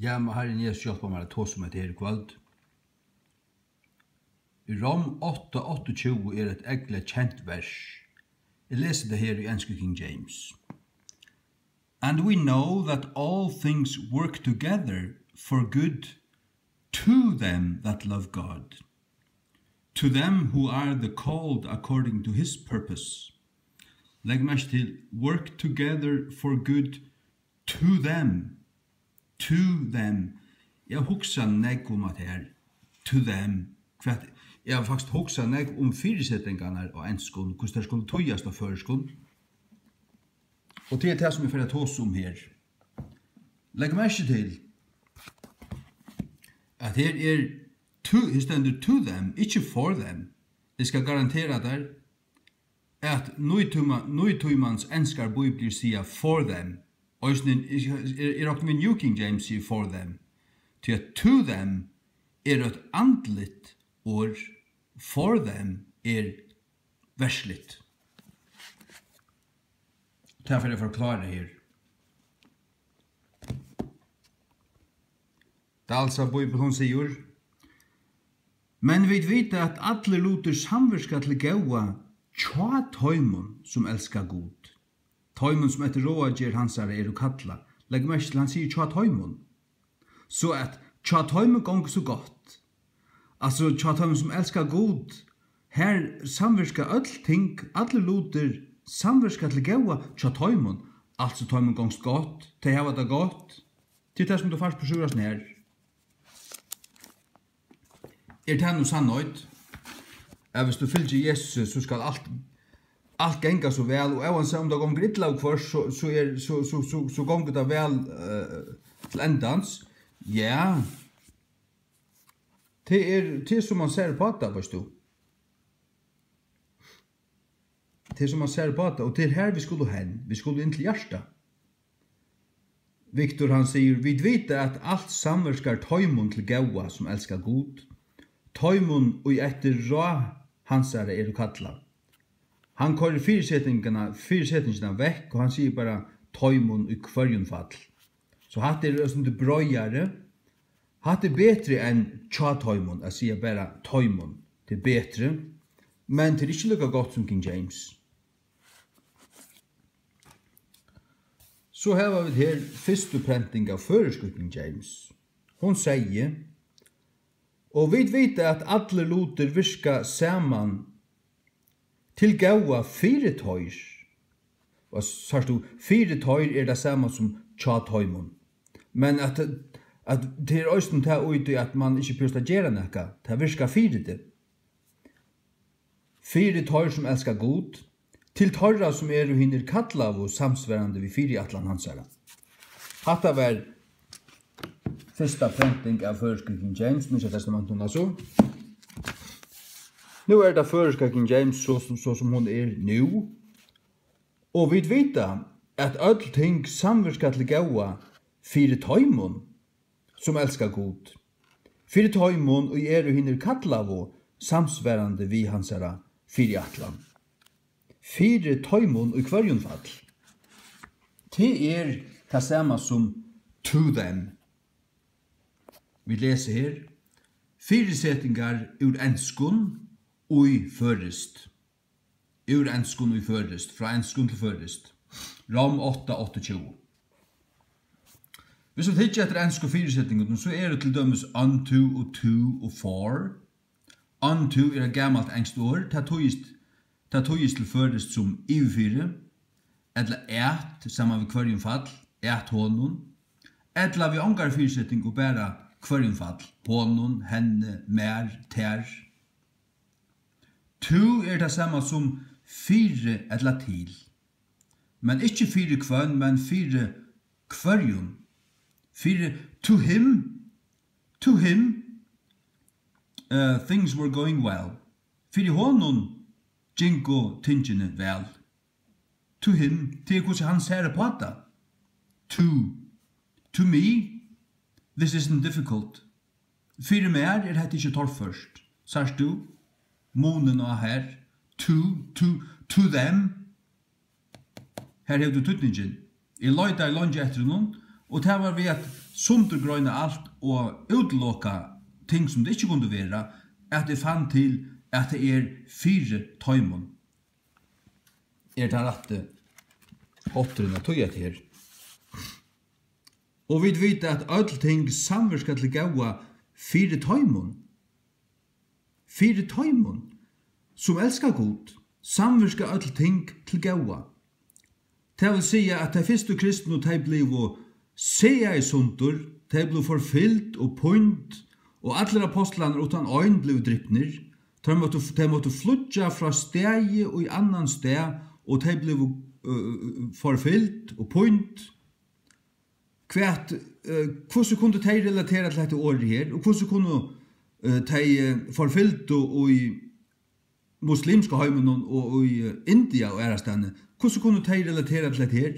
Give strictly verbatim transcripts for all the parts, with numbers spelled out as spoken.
Ja, má Harrin Jesus hjálpa mær at tosa um hetta her í kvøld. Rom átta áttaogtjúgu er eitt ógvuliga kent vers. Eg lesi tað her í ensku King James. "And we know that all things work together for good to them that love God, to them who are the called according to his purpose." Legg merki til, "work together for good to them." To them. Eg havi hugsað nógv um at her. To them. Hvat, eg havi faktiskt hugsað nógv um fyrisetingarnar á enskum, hvussu tær skulu týðast á føroyskum. Og tað er tað, sum eg fari at tosa um her. Legg merki til, at her er to, her stendur to them, ikki for them. Eg skal garantera tær, at nútíma-, nútímans enskar bíbliur siga for them. Eisini, eg, eg, eg rokni við New King James sigur for them. Tí at to them er eitt andligt orð, for them er versligt. Tað fer eg at forklára her. Dalsa Bíbel, hon sigur, "Men vit vita, at allir lutir samvirka til góða hjá teimum, sum elska Gud, teimum, sum eftir ráðagerð hansara eru kallað." Legg merki til, hann sigur, "hjá teimum." So at hjá teimum gongur so gott. Altso, hjá teimum, sum elska Gud, har samvirka øll ting, allir lutir samvirka til góða hjá teimum. Altso, teimum gongst gott, tey hava tað gott. Tað er tað, sum tú fært brúdleypsveitsluna her. Er tað nú sannheit, at viss tú fylgir Jesusi, so skal alt, alt ganga so væl, og óansæð um tað gongur illa viðhvørt, so, so er, so, so, so, so gongur tað væl, eh, til endans? Ja. Tað er, tað er sum mann sær upp á tað, veitst tú. Tað er sum mann sær upp á tað, og tað er har, vit skulu hen. Vit skulu inn til hjartað. Victor, hann sigur, "Vit vita, at alt samvirkar teimum til góða, sum elska Gud, teimum, ið eftir ráð hansara eru kallað." Hann koyrir fyrisetingina, fyrisetingina vekk, og hann sigur bara, "teimum í hvørjum fall." So hatta er eitt sindur breiðari. Hatta er betri enn hjá teimum, at siga bara teimum. Tað er betri, men tað er ikki líka gott sum King James. So hava vit her fyrstu prenting av føroysku King James. Hon segði, "Og vit vita, at allir lutir virka saman til góða fyri teir." Og sært tú, fyri teir er tað sama sum hjá teimum. Men at, at tað er eisini tað í tí, at mann ikki behøvist at gera nakað. Tað virkar fyri teg. Fyri teir, sum elska Gud, til teirra, sum eru hinir kallaðu samsvarandi við fyriætlan hansara. Hatta var fyrsta prenting av føroysku King James, Nýggja Testamentinum, altso. Nú er tað føroyska King James, so, so, so sum hon er nú. Og vit vita, at øll ting samvirka til góða fyri teimum, sum elska Gud, fyri teimum, ið eru hinir kallaðu samsvarandi við hansara fyriætlan. Fyri teimum í hvørjum fall. Tað er tað sama sum to them. Vit lesa her, fyrisetingar úr enskum í føroyskt. Úr enskum í føroyskt, frá enskum til føroyskt. Rom átta áttaogtjúgu. Viss vit hyggja eftir ensku fyrisetingunum, so eru til dømis unto og to og for. Unto er eitt gamalt enskt orð, tað týðist, tað týðist til føroyskt sum yvirfyri, ella at, saman við hvørjum fall, at honum, ella við ongari fyriseting og bara hvørjum fall, honum, henni, mær, tær. To er tað sama sum fyri ella til. Men ikki fyri hvønn, men fyri hvørjum. Fyri to him, to him, uh, things were going well. Fyri honum gingu tingini væl. To him, tað er hvussu hann sær upp á tað. To, to me, this isn't difficult. Fyri mær er hetta ikki torført. Sært tú munin á her? To, to, to them. Her hevur tú týdningin. Eg leitaði leingi eftir honum, og tað var við at sundurgreina alt og útiloka ting, sum tað ikki kundi vera, at eg fann til, at tað er fyri teimum. Er tann rætti hátturin at týða hetta her. Og vit vita, at øll ting samvirka til góða fyri teimum. Fyri teimum, sum elska Gud, samvirka øll ting til góða. Tað vil siga, at tey fyrstu kristnu, tey blivu sagaði sundur, tey blivu forfylgd og pínd, og allir apostlarnir uttan ein blivu dripnir. Teir máttu, tey máttu flýggja frá staði í annan stað, og tey blivu, øh, forfylgd og pínd. Hvat, øh, hvussu kundu tey relatera til hetta orðið her, og hvussu kunnu, øh, tey, øh, forfylgdu í muslimska heiminum og í, øh, India og aðrastaðni, hvussu kunnu tey relatera til hetta her?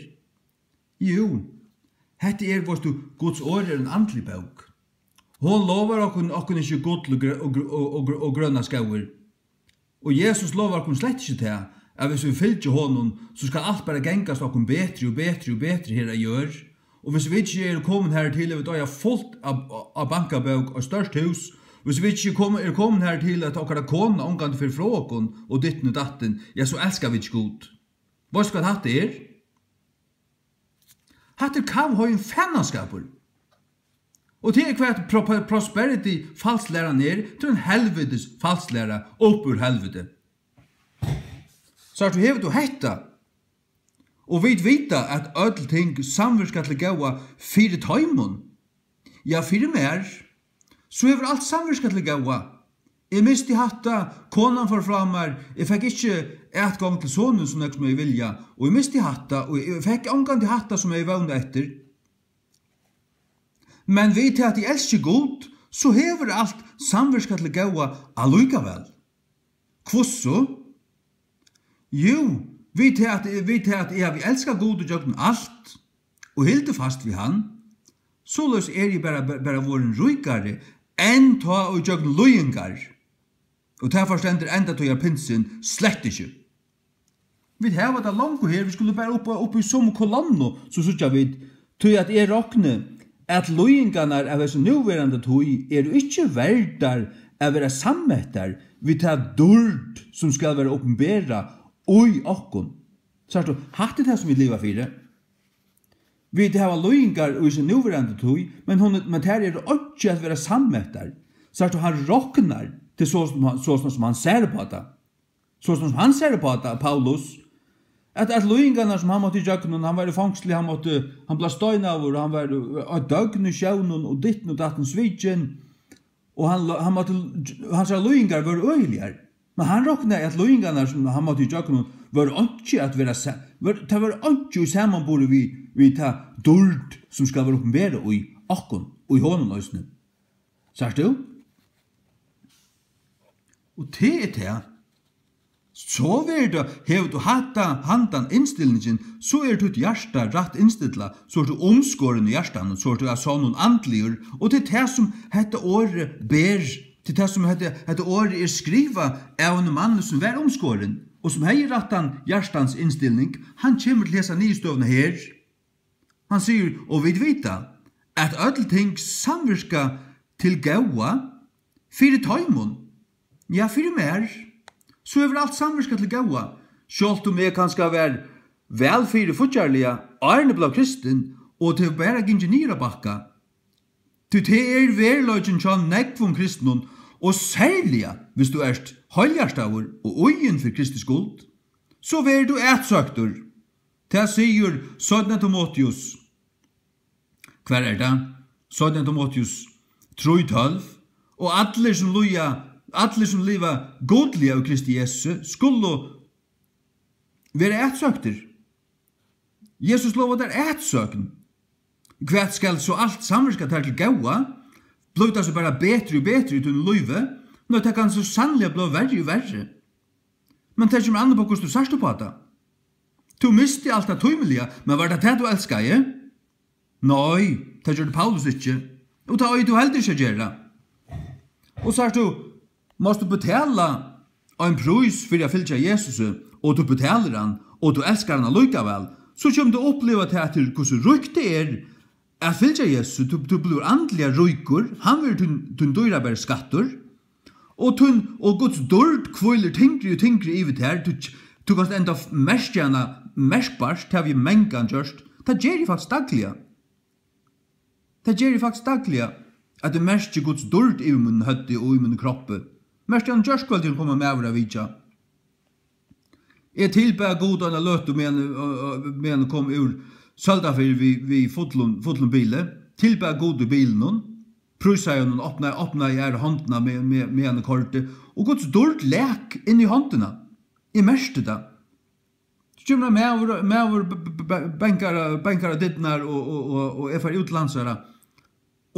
Jú, hetta er, veitst tú, Guds orð er ein andlig bók. Hon lovar okkum, okkum ikki gull og grø-, og gr-, og, og, og, og grønar skógir. Og Jesus lovar okkum slett ikki tað, at hvis vit fylgja honum, so skal alt bara gangast okkum betri og betri og betri her á jørð. Og hvis vit ikki eru komin har til, at vit eiga fult av, av, av bankabók og stórt hús, hvis vit ikki komu-, eru komin har til, at okkara kona ongantíð fer frá okkum og ditten og datten, ja, so elska vit ikki Gud. Veitst tú, hvat hatta er? Hatta er kavheigin fanaskapur. Og tað er hvat pro-, pro-, prosperity falsklæran er, tað er ein helvitis falsklæra upp úr helviti. So at tú hevur tú hetta, og vit vita, at øll ting samvirka til góða fyri teimum, ja, fyri mær, so hevur alt samvirkað til góða. Eg misti hatta, konan fór frá mær, eg fekk ikki atgongd til sonin, sum nógv sum eg vilja, og eg misti hatta, og eg fekk ongantíð hatta, sum eg vónaði eftir. Men við tí at eg elski Gud, so hevur alt samvirkað til góða allíkavæl. Hvussu? Jú, við tí at, við tí at eg havi elskað Gud ígjøgnum alt, og hildið fast við hann, soleiðis eri eg bara, bara vorðin ríkari enn tá ígjøgnum líðingar. Og tað forstendur endatíðar pinsin slett ikki. Vit hava tað longu her, vit skulu bara upp, upp í somu kolonnu, so síggja vit, tí at eg rokni, at líðingarnar av hesi núverandi tíð eru ikki verdar at vera sammettar við ta dýrd, sum skal vera opinberað í okkum. Sært tú, hatta er tað, sum vit liva fyri. Vit hava líðingar í hesi núverandi tíð, men hon, men tær eru einki at vera sammettar. Sært tú, hann roknar til so sum hann, so sum hann sær upp á tað. So sum hann sær upp á tað, Paulus, at, at líðingarnar, sum hann mátti ígjøgnum, hann var í fongsli, hann mátti, hann bleiv steinaður, hann var, øh, eitt døgn í sjónum, og ditten og datten svikin, og hann, hann mátti, hansara líðingar vóru øgiligar. Men hann roknaði, at líðingarnar, sum hann mátti ígjøgnum, vóru einki at vera sa-, vóru, tað vóru einki í samanburði við, við ta dýrd, sum skal vera opinberað í okkum, og í honum eisini. Sært tú? Og tað er tað. So verður tað, hevur tú hatta, handan innstilningin, so er títt hjarta rætt innstillað, so ert tú umskorin í hjartanum, so ert tú av sonnum andligur, og tað er tað, sum hetta orðið ber, tað er tað, sum hetta, hetta orðið er skrivað av einum manni, sum var umskorin, og sum hevði rættan hjartans innstilning. Hann kemur til hesa niðurstøðuna her. Hann sigur, og vit vita, at øll ting samvirka til góða fyri teimum, ja, fyri mær. So hevur alt samvirkað til góða, sjálvt um eg kanska var væl fyri fíggjarliga, áðrenn eg bleiv kristin, og tað hevur bara gingið niður á bakka. Tí tað er veruleikin hjá nógvum kristnum, og serliga, hvis tú ert heilhjartaður og íðin fyri Kristi skuld, so verður tú atsøktur. Tað sigur seinna Timoteus. Hvar er tað? Seinna Timoteus trý tólv. Og allir sum líða, allir sum liva gudliga í Kristi Jesu, skulu vera atsøktir. Jesus lovar tær atsøkn. Hvat skal so alt samvirka tær til góða? Blívur tað so bara betri og betri í tínum lívi? Nei, tað kann so sanniliga blíva verri og verri. Men tað kemur an upp á, hvussu tú sært upp á tað. Tú misti alt tað tímiliga, men var tað tað, tú elskaði? Nei, tað gjørdi Paulus ikki. Og tað eigur tú heldur ikki at gera. Og sært tú, mást tú betala ein prís fyri at fylgja Jesusi, og tú betalir hann, og tú elskar hann allíkavæl, so kemur tú at uppliva tað, at tað er, hvussu ríkt tað er, at fylgja Jesusi, tú, tú blívur andliga ríkur, hann verður tín, tín dýrabari skattur, og tín, og Guds dýrd hvílir tyngri og tyngri yvir tær, tú, tú kanst enda f-, merkja hana merkbart, tað havi eg mangan gjørt, tað geri eg faktiskt dagliga. Tað geri eg faktiskt dagliga, at eg merki Guds dýrd yvir mínum høvdi og í mínum kroppi. Merki hann gjørkvøldið, kom ein maður at vitja. Eg tilbað Gud eina løtu, meðan, øh, øh, meðan eg kom úr Søldarfirði við, við fullum, fullum bili. Tilbað Gud í bilinum. Prísaði honum, opnaði, opnaði aðru hondina me-, me-, meðan eg koyrdi. Og Guds dýrd lak inn í hondina. Eg merkti tað. So kemur ein maður, maður b-, b-, b-, bankar, bankar á dyrnar og, og, og, og eg fari út til hansara.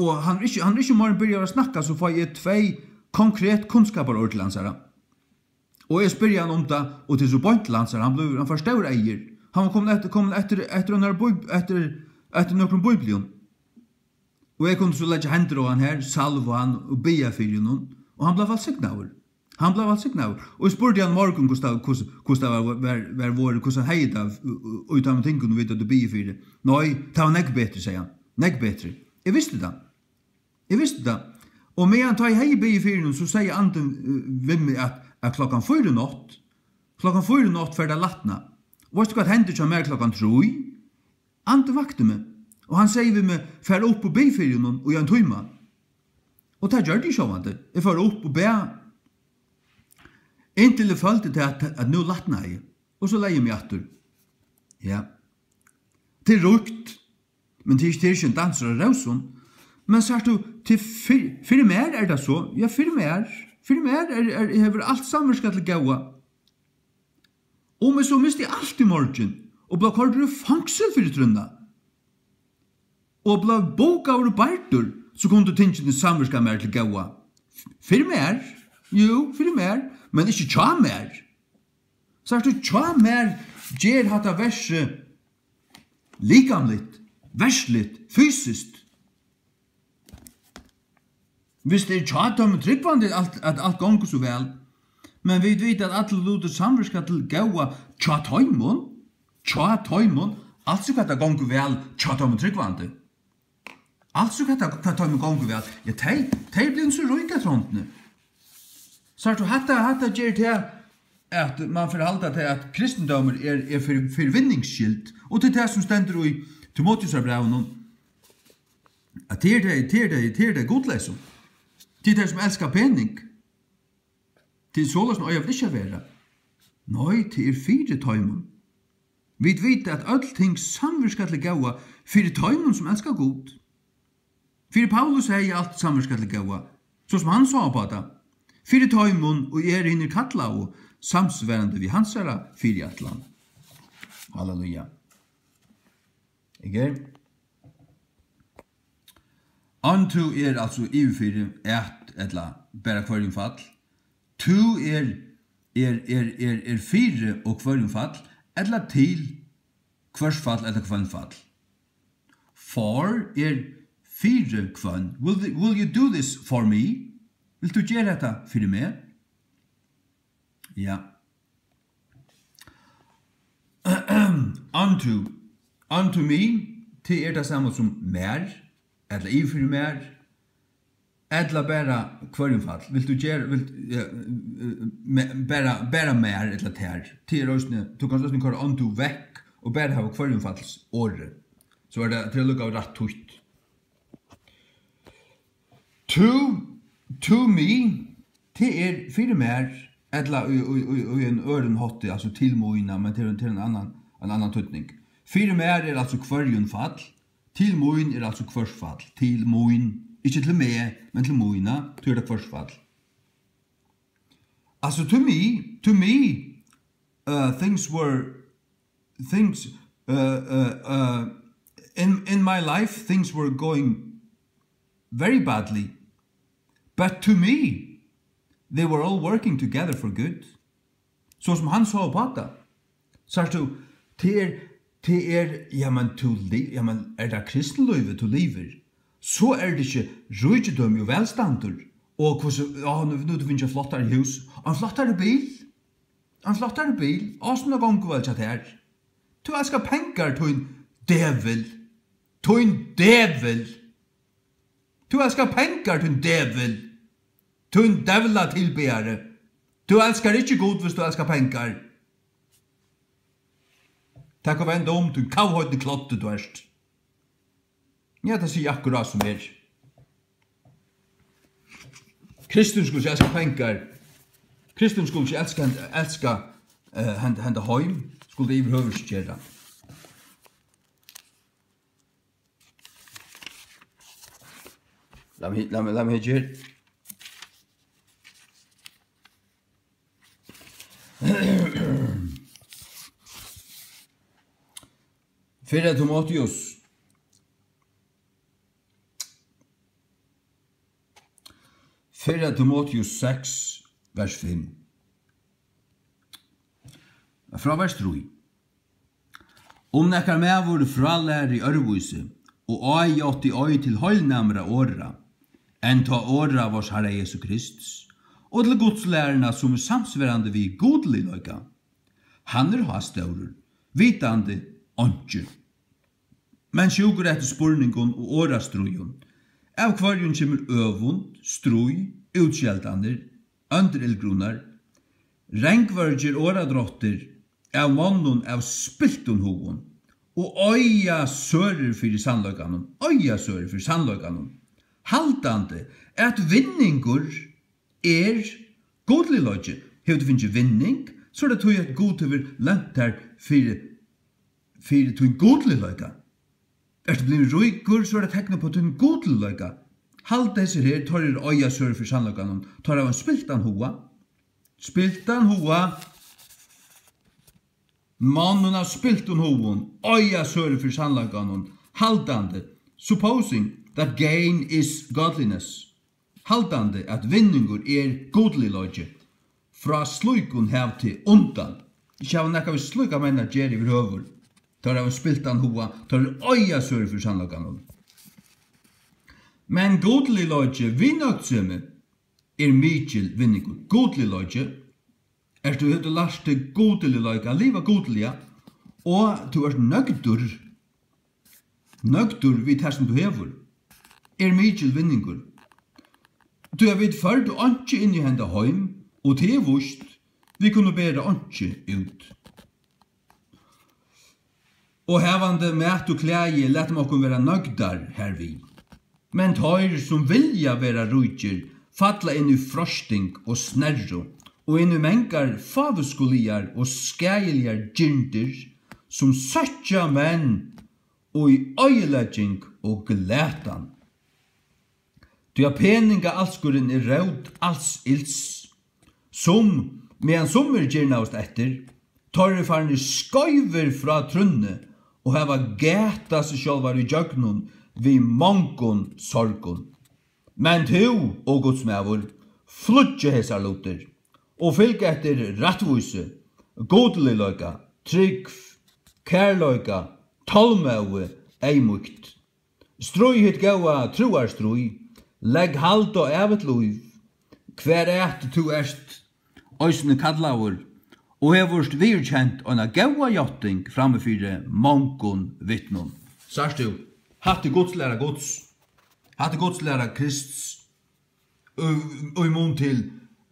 Og hann er ikki, hann er ikki meir enn byrjaður at snakka, so fái eg tvey konkret kunnskaparorð til hansara. Og eg spyrji hann um tað, og tað er so beint til hansara, hann blívur, hann fær stór eygu. Hann var komin eftir, komin eftir, eftir, eftir, eftir nøkrum bíblium. Og eg kundi so leggja hendur á hann her, salva hann og biðja fyri honum, og hann bleiv vælsignaður. Hann bleiv vælsignaður. Og eg spurdi hann í morgun, hvussu tað, hvussu, hvussu tað var, var, var vorðið, hvussu hann hevði tað, í, í, í teimum tingunum, vit høvdu biðið fyri. Nei, tað var nógv betri, segði hann. Nógv betri. Eg visti tað. Eg visti tað. Og meðan tá eg hevði biðið fyri honum, so segði andin, øh, við meg, at, at klokkan fýra í nátt, klokkan fýra í nátt fer tað lætna. Og veitst tú, hvat hendi hjá mær klokkan trý? Andin vakti meg, og hann segði við meg, far upp og bið fyri honum í ein tíma. Og tað gjørdi eg sjálvandi. Eg fór upp og bað, inntil eg føldi tað, at, at nú lætnaði. Og so legði eg meg aftur. Ja. Tað er ríkt. Men tað er ikki, tað er ikki ein dansur á rósum. Men sært tú, til fyri, fyri mær er tað so. Ja, fyri mær. Fyri mær er, er, hevur alt samvirkað til góða. Um eg so misti alt í morgin og bleiv koyrdur í fongsul fyri trúnna, og bleiv bókaður og bardur, so kundu tingini samvirka mær til góða. F-, fyri mær? Jú, fyri mær, men ikki hjá mær. Sært tú, hjá mær ger hatta versið likamligt, verðsligt, fysiskt. Vist er hjá teimum trúgvandi, alt, at alt gongur so væl, men vit vita, at allir lutir samvirka til góða hjá teimum, hjá teimum, altso hvat tað gongur væl hjá teimum trúgvandi. Altso hvat tað, hvat teimum gongur væl. Ja, tey, tey blivnu so rík eftir hondini. Sært tú, hatta, hatta ger tað, at man fer halda tað, at kristindómur er, er fyri, fyri vinningsskyld. Og tað er tað, sum stendur í Timoteusarbrævinum, at tað er tey, tað er tey, tað er tey gudleysu. Tað er tey, sum elska pening. Tað er soleiðis, sum eiga vit ikki at vera. Nei, tað er fyri teimum. Vit vita, at øll ting samvirka til góða fyri teimum, sum elska Gud. Fyri Paulus hevði alt samvirkað til góða, so sum hann sá upp á tað, fyri teimum, ið eru hinir kallaðu, samsvarandi við hansara fyriætlan. Halleluja. Ikki? Unto er altso yvirfyri, at ella bara hvørjumfall. To er, er, er, er, er fyri og hvørjumfall, ella til hvørsfall ella hvønnfall. For er fyri hvønn. Will, the, will you do this for me? Vilt tú gera hetta fyri meg? Ja. Unto. Unto me, tað er tað sama sum mær, ella yvirfyri mær, ella bara hvørjumfall. Vilt tú gera, vilt, ja, eh, eh, me-, bara, bara mær ella tær. Tað er eisini, tú kanst eisini koyra unto vekk og bara hava hvørjumfallsorðið. So er tað, tað er líka rætt týtt. To, to me, tað er fyri mær, ella í, í, í, í ein øðrum hátti, altso til mína, men tað er, tað er ein annan, ein annan týdning. Fyri mær er altso hvørjumfall, til mín er altso hvørsfall, til mín, ikki til meg, men til mína, tí er tað hvørsfall. Altso, to me, to me, uh, things were, things, uh, uh, uh, in, in my life, things were going very badly. But to me, they were all working together for good. So sum hann sá upp á tað. Sært tú, tað er, tað er, ja, men tú li-, ja, men er tað kristinlívið, tú livir, so er tað ikki ríkidømi og vælstandur, og hvussu, ja, nú, nú tú fingið flottari hús, ein flottari bil, ein flottari bil, á, sum tað gongur væl hjá tær. Tú elskar pengar, tín djevul. Tín djevul. Tú elskar pengar, tín djevul. Tín djevlatilbiðari. Tú elskar ikki Gud, viss tú elskar pengar. Tak og vend um, tín kavheidni kloddi tú ert. Ja, tað sigi eg akkurát sum er. Kristin skuldi ikki elska pengar. Kristin skuldi ikki elska, elska, eh, henda, henda heim. Skuldi yvirhøvur ikki gera. Lat meg, lat meg, lat meg hyggja her. Fyrra Timoteus. Fyrra Timoteus seks, vers fimm. Frá vers trý. Um nakar maður frálærir øðrvísi, og ájátti ei til heilnæmra orða, enn tá orða vors Harra Jesu Krists, og til Gudslæruna, sum er samsvarandi við gudligleika, hann er hástórur, vitandi einki, men sjúkur eftir spurningum og orðastríðum, av hvørjum kemur øvund, stríð, útskeldanir, óndir illgrunar, rangvørgir orðadráttir av monnum av spiltum hugum, og eiga sørir fyri sannleikanum, eiga sørir fyri sannleikanum, haldandi, at vinningur er gudligleiki. Hevur tú fingið vinning, so er tað tí, at Gud hevur lønt tær fyri, fyri tín gudligleika. Ert tú blivin ríkur, so er tað tekin upp á tín gudligleika. Halda hesir her, teir eru eiga sørir fyri sannleikanum. Teir hava ein spiltan huga. Spiltan huga. Monnum av spiltum hugum, eiga sørir fyri sannleikanum, haldandi, supposing that gain is godliness, haldandi, at vinningur er gudligleiki, frá slíkum hav teg undan. Ikki hava nakað við slíkar menn at gera yvirhøvur. Teir hava ein spiltan huga, teir eiga sørir fyri sannleikanum. Men gudligleiki við nøgdsemi er mikil vinningur. Gudligleiki, ert tú, hevur tú lært teg gudligleika, liva gudliga, og tú ert nøgdur, nøgdur við tað, sum tú hevur, er mikil vinningur. Tí at vit førdu einki inn í henda heim, og tað er víst, vit kunnu bera einki út. Og havandi mat og klæði, latum okkum vera nøgdar hervið. Men teir, sum vilja vera ríkir, falla inn í freisting og snerru, og inn í mangar fávitskuligar og skaðiligar girndir, sum søkkja menn í oyðilegging og glatan. Tí at peningaálskurin er rót als ills, sum, meðan summir girnaðust eftir, teir eru farnir skeivir frá trúnni og hava gatað seg sjálvar ígjøgnum við mongum sorgum. Men tú, o Guds maður, flýggja hesar lutir, og fylg eftir rættvísi, gudligleika, trúgv, kærleika, tolmóði, eyðmýkt. Stríð hitt góða trúarstríð, legg hald á ævigt lív, hvar at tú ert eisini kallaður, og hevurst viðurkent eina góða játting frammi fyri mongum vitnum. Sært tú, hatta er Guds læra Guds, hatta er Guds læra Krists. Í, í mun til,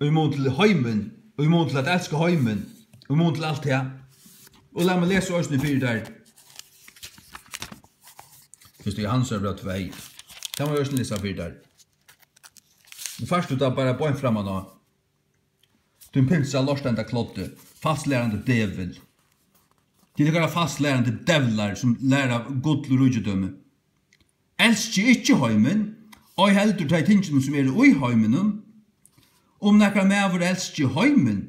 í mun til heimin, í mun til at elska heimin, í mun til alt tað. Og lat meg lesa eisini fyri tær. Fyrsta Jóhannesar bræv tvey. Tað má eg eisini lesa fyri tær. Nú fært tú tað bara beint framman á. Tín pinsa, lortanda kloddi, falslærandi djevul. Tit eru falslærandi djevlar, sum læra gull og ríkidømi. Elski ikki heimin, ei heldur tey tingini, sum eru í heiminum. Um nakar maður elski heimin,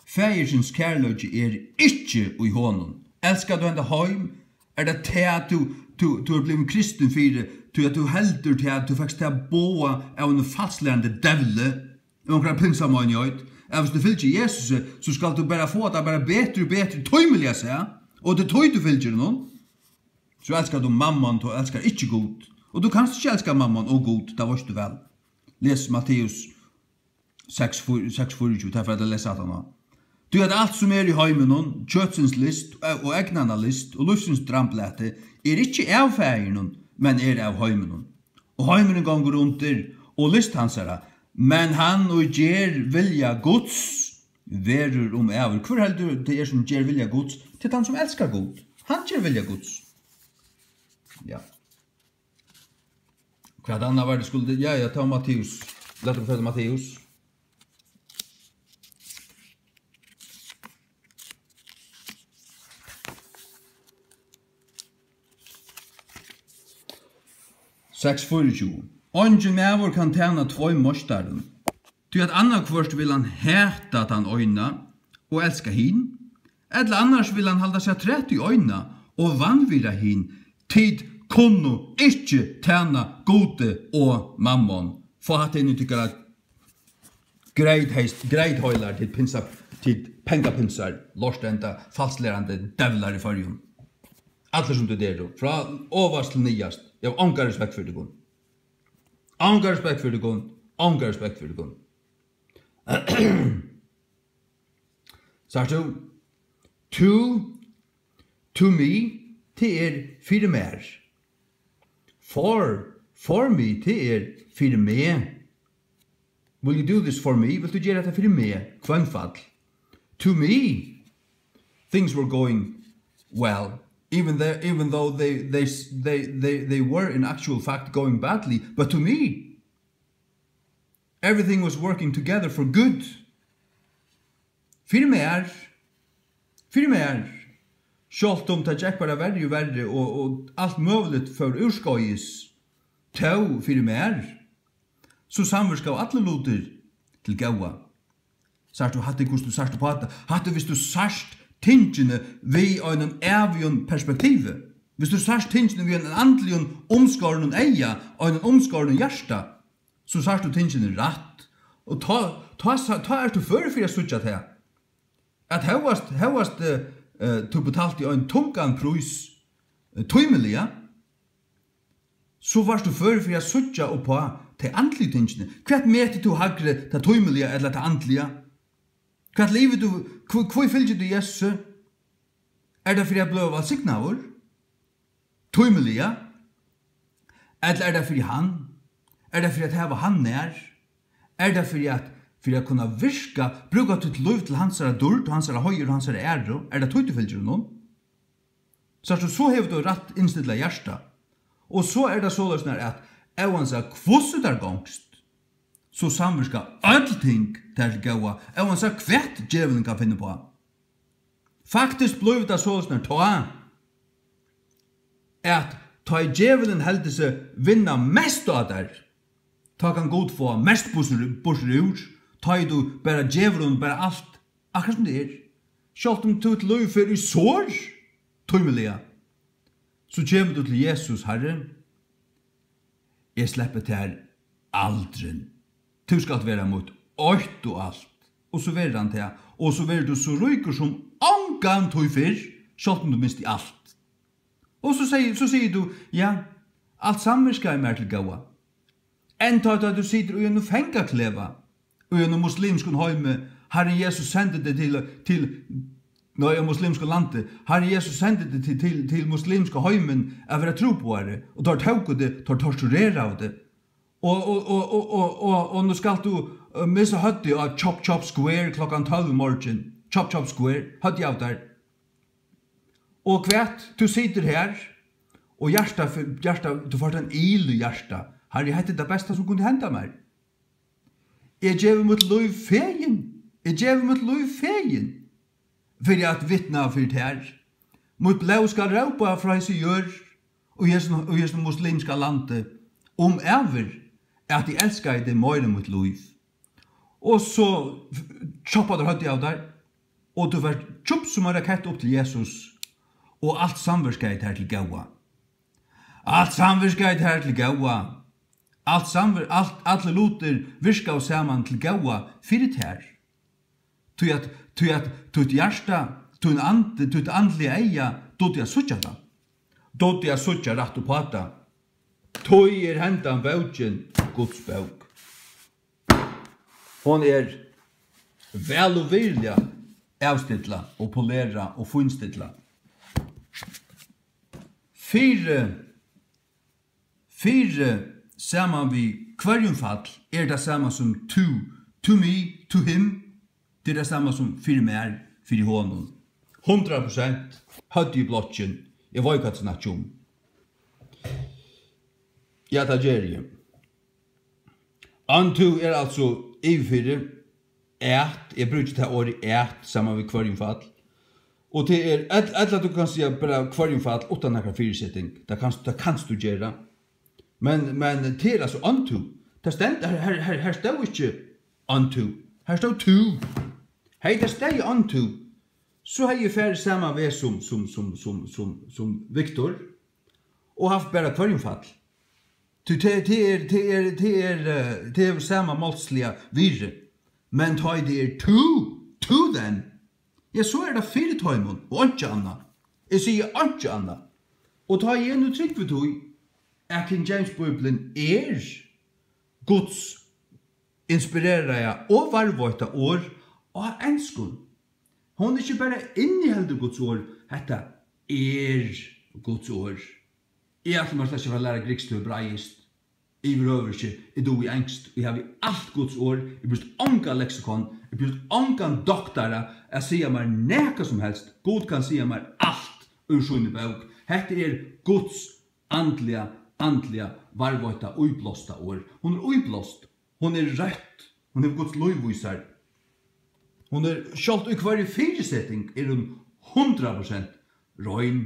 Faðirsins kærleiki er ikki í honum. Elskar tú henda heim? Er tað tað, tú, tú, tú ert blivin kristin fyri, tí at tú heldur tað, at tú fekst tað boðað av einum falslærandi djevli, og onkra pinsameinigheit, at viss tú fylgir Jesusi, so skalt tú bara fáa tað bara betri og betri, tímiliga sæð, og tað er tí, tú fylgir honum. So elskar tú mamman, tú elskar ikki Gud. Og tú kanst ikki elska mamman og Gud, tað veitst tú væl. Les Matteus seks, fýr-, seks fýraogtjúgu, tað er fyri at lesa aftan á. Tí at alt, sum er í heiminum, kjøtsins list og, og egnanna list og lívsins dramblati, er ikki av Faðirinum, men er av heiminum. Og heimurin gongur undir, og list hansara, men hann, ið ger vilja Guds, verður um ævir. Hvør heldur tað er, sum ger vilja Guds? Tað er tann, sum elskar Gud. Hann ger vilja Guds. Ja. Hvat annað var tað skuldi? Ja, ja, tá Matteus. Lat okkum fara til Matteus. Seks fýraogtjúgu. Eingin maður kann tæna tveim meistarum, tí at annaðhvørt vil hann hata tann eina og elska hin, ella annars vil hann halda seg afturat í eina og vanvirða hin. Tit kunnu ikki tæna Gudi og mammon. Fá hatta inn í tykkara greitheyst, greitheilar, tit pinsa, tit pengapinsar, lortenda, falsklærandi djevlar í Føroyum. Allir sum tit eru, frá ovast til niðast. Eg havi ongan respekt fyri tykkum. Ongan respekt fyri tykkum. Ongan respekt fyri tykkum. Sært tú? To, to me, tað er fyri mær. For, for me, tað er fyri meg. Will you do this for me? Vilt tú gera hetta fyri meg? Hvønnfall. To me, things were going well, even though, even though they, they, they, they, they were in actual fact going badly, but to me, everything was working together for good. Fyri mær, fyri mær, sjálvt um tað gekk bara verri og verri, og, og alt møguligt fór úrskeiðis, tó fyri mær, so samvirkaðu allir lutir til góða. Sært tú, hatta er hvussu tú sært upp á tað. Hatta er, viss tú sært tingini við einum ævigum perspektivi. Viss tú sært tingini við einum andligum umskorinum eyga, einum umskorinum hjarta, so sært tú tingini rætt. Og tá, tá, tá ert tú førur fyri at síggja tað. At hóast, hóast, eh, eh, tú betalti ein tungan prís, eh, tímiliga, so vart tú førur fyri at síggja upp á tey andligu tingini. Hvat metir tú hægri, tað tímiliga ella tað andliga? Hvat livir tú, hví, hví fylgir tú Jesusi? Er tað fyri at blíva vælsignaður? Tímiliga? Ella er tað fyri hann? Er tað fyri at hava hann nær? Er tað fyri at, fyri at kunna virka, brúka títt lív til hansara dýrd og hansara heiður og hansara æru? Er tað tí, tú fylgir honum? Sært tú, so hevur tú rætt innstillað hjarta. Og so er tað soleiðis, nær at, óansæð hvussu tær gongst, so samvirka øll ting tær til góða, óansæð hvat djevulin kann finna uppá. Faktiskt blívur tað soleiðis, nær tá, at tá ið djevulin heldur seg vinna mest á tær, tá kann Gud fáa mest burtur, burtur úr, tá ið tú bara gevur honum bara alt, akkurát sum tað er. Sjálvt um títt lív fer í sor, tímiliga, so kemur tú til Jesus: Harri, eg sleppi tær aldrin. Tú skalt vera mítt eitt og alt. Og so verður hann tað. Og so verður tú so ríkur sum ongantíð fyrr, sjálvt um tú misti alt. Og so sigur, so sigur tú: Ja, alt samvirkaði mær til góða. Enn tá, tá tú situr í einum fangaklefa, í einum muslimskum heimi, Harrin Jesus sendi teg til, til, nei, í muslimskum landi, Harrin Jesus sendi teg til, til, til muslimska heimin at vera trúboðari, og teir tóku teg, teir tortureraðu teg. Og, og, og nú skalt tú, eh, missa høvdið á Chop Chop Square klokkan tólv í morgin. Chop Chop Square, høvdið av tær. Og hvat, tú situr her, og hjarta, hjarta, tú fært ein il í hjarta. Harri, hetta er tað besta, sum kundi henda mær. Eg gevi mítt lív fegin. Eg gevi mítt lív fegin fyri at vitna fyri tær. Mítt blóð skal rópa frá hesi jørð og í hesum, í hesum muslimska landi um ævir, at eg elskaði teg meira enn mítt lív. Og so choppa teir høvdið av tær, og tú fert tjup sum ein rakett upp til Jesus, og alt samvirkaði tær til góða. Alt samvirkaði tær til góða. Alt samvir-, alt, allir lutir virkaðu saman til góða fyri tær. Tí at, tí at títt hjarta, tín andi, títt andliga eyga dugdi at síggja tað. Dugdi at síggja rætt upp á tað. Tí er hendan bókin Guds bók. Hon er væl og virðiliga avstilla og polera og fínstilla. Fyri, fyri saman við hvørjum fall er tað sama sum to, to me, to him. Tað er tað sama sum fyri mær, fyri honum. Hundrað prosent høvdið í blokkin. Eg veit hvat eg snakki um. Ja, tað geri eg. Unto er altso yvirfyri at, eg brúki tað orðið at saman við hvørjum fall. Og tað er, ell-, ella tú kanst siga bara hvørjum fall uttan nakra fyriseting. Tað kanst, tað kanst tú gera. Men, men tað er altso unto. Tað stend-, her, her, her, her stóð ikki unto. Her stóð to. Hevði tað staðið unto, so hevði eg farið sama veg sum, sum, sum, sum, sum, sum Viktor og havt bara hvørjum fall. Tí tað, tað er, tað er, tað er, eh, tað hevur sama málsliga virði. Men tá ið tað er to, to then, ja, so er tað fyri teimum og einki annað. Eg sigi einki annað. Og tá eg nú trúgvi tí, at King James Bíblian er Guds inspireraða og varðveitta orð á enskum. Hon ikki bara inniheldur Guds orð, hetta er Guds orð. Eg ætli mær slett ikki at fara at læra grikskt og hebraiskt, yvirhøvur ikki. Eg dugi enskt, eg havi alt Guds orð, eg brúkti ongan leksikon, eg brúkti ongan doktara at siga mær nakað sum helst. Gud kann siga mær alt úr síni bók. Hetta er Guds andliga, andliga varðveitta, íblásta orð. Hon er íblást, hon er røtt, hon hevur Guds lív í sær. Hon er, sjálvt í hvørji fyriseting er hon hundrað prosent rein.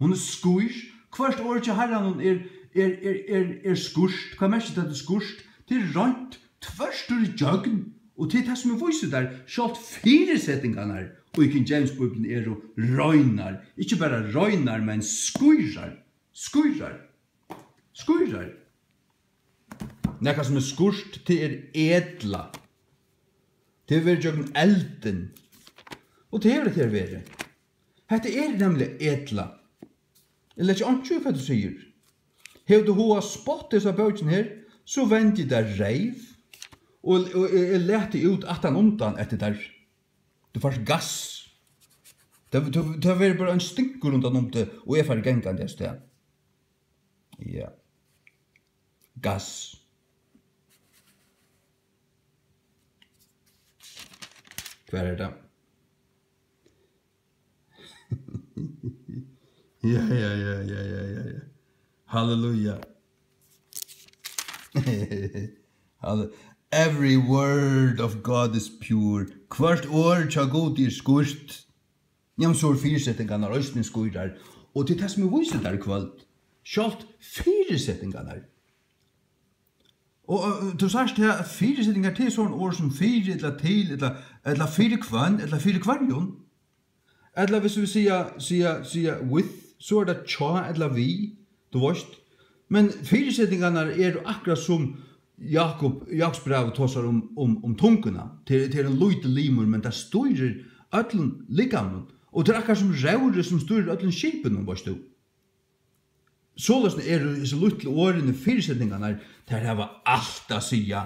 Hon er skýr. Hvørt orð hjá Harranum er, er, er, er, er skýrt. Hvat merkir tað, tað er skýrt? Tað er reint, tvørtur ígjøgn. Og tað er tað, sum eg vísi tær. Sjálvt fyrisetingarnar í King James Bíbliuni eru reinar. Ikki bara reinar, men skýrar. Skýrar. Skýrar. Nakað sum er skýrt, tað er edla. Tað hevur verið gjøgnum eldin. Og tað hevur tað her verið. Hetta er nemliga edla. Eg leggi einki í, hvat tú sigur. Hevur tú hug at spotta hesa bókina her, so vendi eg tær reyv, og, og eg, eg lati út aftan undan eftir tær. Tú fært gass. Tað, tað, tað verður bara ein stinkur rundan um teg, og eg fari gangandi avstað. Ja. Gass. Hvar er tað? Ja, ja, ja, ja, ja, ja, ja. Halleluja. Halle-, every word of God is pure. Hvørt orð hjá Gudi er skýrt. Jamen, so eru fyrisetingarnar eisini skýrar. Og tað er tað, sum eg vísi tær í kvøld. Sjálvt fyrisetingarnar. Og, og, tú sært her, at fyrisetingar, tað er sovorðin orð sum fyri, ella til, ella, ella fyri hvønn, ella fyri hvørjum. Ella, hvis vit siga, siga, siga with, so er tað hjá ella við, tú veist. Men fyrisetingarnar eru akkurát sum Jakob, Jakobs bræv tosar um, um, um tunguna. Tað er, tað er ein lítil limur, men tað stýrir øllum likamnum. Og tað er akkurát sum róðrið, sum stýrir øllum skipinum, veist tú. Soleiðis eru hesi lítlu orðini, fyrisetingarnar, tær hava alt at siga.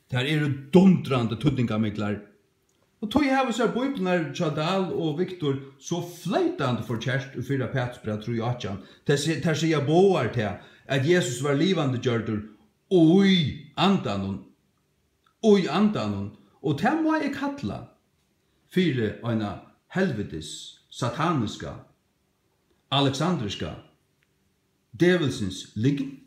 Tær eru dundrandi týdningarmiklar. Og tí hava sær Bíbliurnar hjá Dahl og Viktor so floytandi forkert í fyrra Pætursbræv trý átjan. Tær si-, tær siga báðar tað, at Jesus var livandi gjørdur í andanum. Í andanum. Og tað má eg kalla fyri eina helvitis, sataniska, aleksandriska, djevulsins lygn.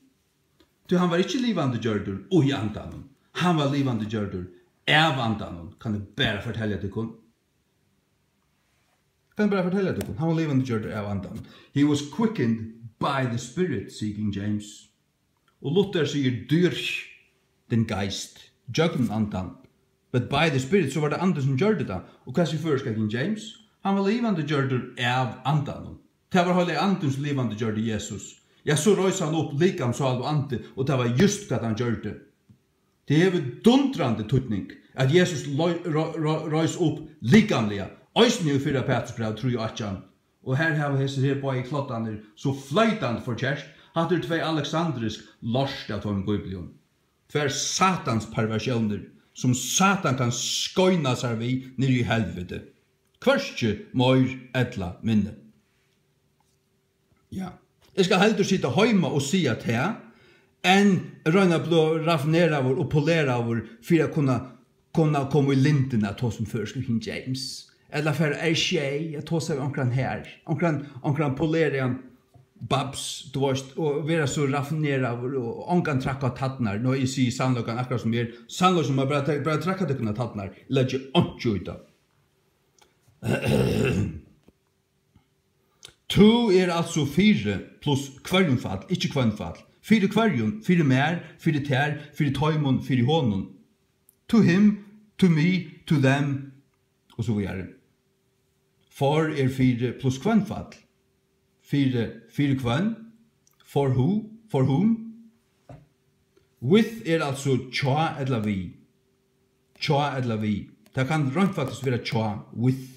Tí hann var ikki livandi gjørdur í andanum. Hann var livandi gjørdur av andanum. Kann eg bara fortelja tykkum? Kann eg bara fortelja tykkum? Hann var livandi gjørdur av andanum. He was quickened by the Spirit, sigur King James. Og Luther sigur durch den Geist, gjøgnum andan. But by the Spirit, so var tað andin sum gjørdi tað. Og hvat sigur føroyska King James? Hann var livandi gjørdur av andanum. Tað var heilagi andin sum livandi gjørdi Jesus. Ja, so reis hann upp, likam, sál og andi, og tað var júst hvat hann gjørdi. Tað hevur dundrandi týdning, at Jesus lei-, ro-, ro-, reis upp likamliga, eisini í fyrra Pætursbræv trý átjan. Og her hava hesir her báðir kloddarnir so floytandi forkert. Hatta eru tvey aleksandrisk lort av teimum bíblium. Tvær satans perversiónir, sum Satan kann skeina sær við niðri í helviti. Hvørki meir ella minni. Ja. Eg skal heldur sita heima og siga tað, enn royna at blíva raffineraður og poleraður fyri at kunna, kunna koma í lyndina at tosa um føroysku King James. Ella fara á R sjey at tosa við onkran har, onkran, onkran poleraðan babs, tú veist, og vera so raffineraður og ongan trakka á tærnar, nú eg sigi sannleikan akkurát sum er, sannleikin, man bara, bara trakka tykkum á tærnar, leggi einki í tað. Tú er altso fyri pluss hvørjumfall, ikki hvønnfall. Fyri hvørjum? Fyri mær, fyri tær, fyri teimum, fyri honum. To him, to me, to them, og so víðari. For er fyri pluss hvønnfall. Fyri, fyri hvønn? For who? For whom? With er altso hjá ella við. Hjá ella við. Tað kann reint faktiskt vera hjá, with.